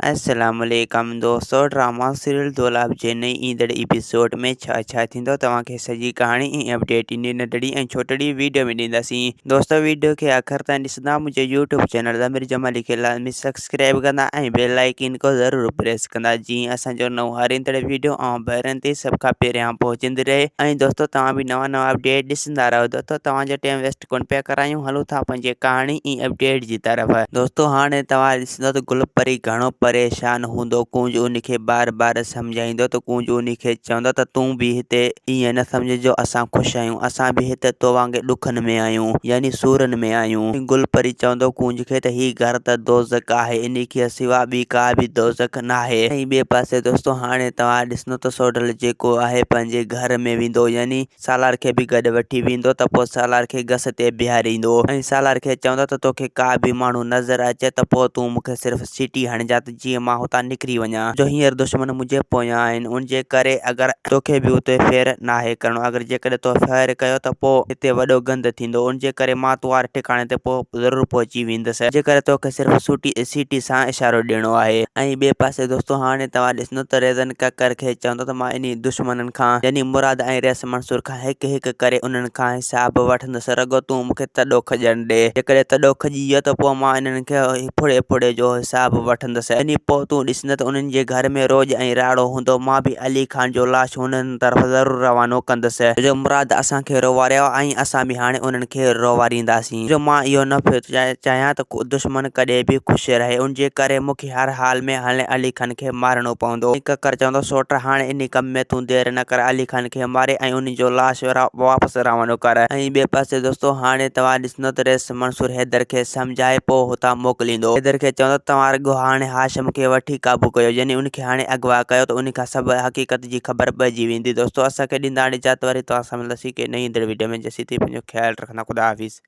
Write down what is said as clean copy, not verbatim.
السلام عليڪم دوستو ڊراما سيريل دولاب جي نئين ايندڙ ايپيسوڊ ۾ ڇا ڇا ٿيندو توهان کي سڄي ڪهاڻي ۽ اپڊيٽ انهي ننڍڙي ۽ ڇوٽڙي ويڊيو ۾ ڏينداسين دوستو ويڊيو کي آخر تائين ڏسندا منهنجي يوٽيوب چينل ضمير جمالي کي لازمي سبسڪرائب ڪندا ۽ بيل آئيڪن کي ضرور پريس ڪندا جيئن اسان جو نئون هر ايندڙ ويڊيو اوهان ڀائرن تي سڀ کان پهريان پهچندي رهي ۽ دوستو توهان به نوان نوان اپڊيٽ ڏسندا رهو دوستو توهان جو ٽائيم ويسٽ ڪونه پيا ڪرايون هلون ٿا پنهنجي ڪهاڻي ۽ اپڊيٽ جي طرف. دوستو هاڻي توهان ڏسندو ته گل پري گهڻو پريشان هوندو ڪونج ان کي بار بار سمجهائيندو ته ڪونج ان کي چوندو ته تون به هتي ائين نه سمجهه جو اسان خوش آهيون اسان به هت تو وانگي ڏکن ۾ آهيون يعني سورن ۾ آهيون گل پري چوندو ڪونج کي ته هي گهر ته دوزخ آهي انهي کي سوا ٻي ڪا به دوزخ ناهي ۽ ٻئي پاسي دوستو هاڻي توهان ڏسندو ته سوڍل جيڪو آهي پنهنجي گهر ۾ ويندو يعني سالار کي به گڏ وٺي ويندو ته پوء سالار کي گس تي بيهاريندو ۽ سالار کي چوندو ته توکي ڪا به ماڻهو نظر اچي ته پوء تون مون کي صرف سيٽي هڻجان ته جيئن مان هتان نڪري وڃان جو هينئر دشمن منهنجي پويان آهن ان جي ڪري اگر توکي به اتي فير ناهي ڪرڻو اگر جيڪڏهن تو فير ڪيو ته پوء هتي وڏو گند ٿيندو ان جي ڪري مان تو واري ٺڪاڻي تي پوء ضرور پهچي ويندس جي ڪري توکي صرف سوٽي سيٽي سان اشارو ڏيڻو آهي. ۽ ٻئي پاسي دوستو هاڻي توهان ڏسندو ته ريزن ڪڪر کي چوندو ته مان انهي دشمنن کان يعني مراد ۽ رئيس منصور کان هڪ هڪ ڪري انهن کان حساب وٺندس، رڳو تون مون کي تڏو کڄڻ ڏي. جيڪڏهن تڏو کڄي ويو ته پوء مان انهن کي ڦڙي ڦڙي جو حساب وٺندس. يعني پوء تون ڏسندين ته انهن جي گهر ۾ روڄ ۽ راڙو هوندو. مان به علي خان جو لاش انهن طرف ضرور روانو ڪندس. جو مراد اسان کي روئاريو ۽ اسان به هاڻي انهن کي روئارينداسين. جو مان اهو نه پيو چاهيان ته دشمن ڪڏهن به خوش رهي. ان جي ڪري مون کي هر حال ۾ هاڻي علي خان کي مارڻو پوندو. ڪڪر چوندو، سوٽ هاڻي انهي ڪم ۾ تون دير نه ڪر، علي خان کي ماري ۽ انهي جو لاش واپس روانو ڪر. ۽ ٻئي پاسي دوستو هاڻي توهان ڏسندو ته رئيس منصور حيدر کي سمجهائي پوء هتان موڪليندو. حيدر کي چوندو ته توهان رڳو هاڻي هاشم کي وٺي قابو ڪيو يعني ان کي هاڻي اغوا ڪيو ته انهي کان سڀ حقيقت جي خبر پئجي ويندي. دوستو اسان کي ڏيندا هاڻي اجازت وري توهان سان ملنداسين ڪنهن نئين ايندڙ وڊيو ۾ جيسين تائين پنهنجو خيال رکندا خدا حافظ.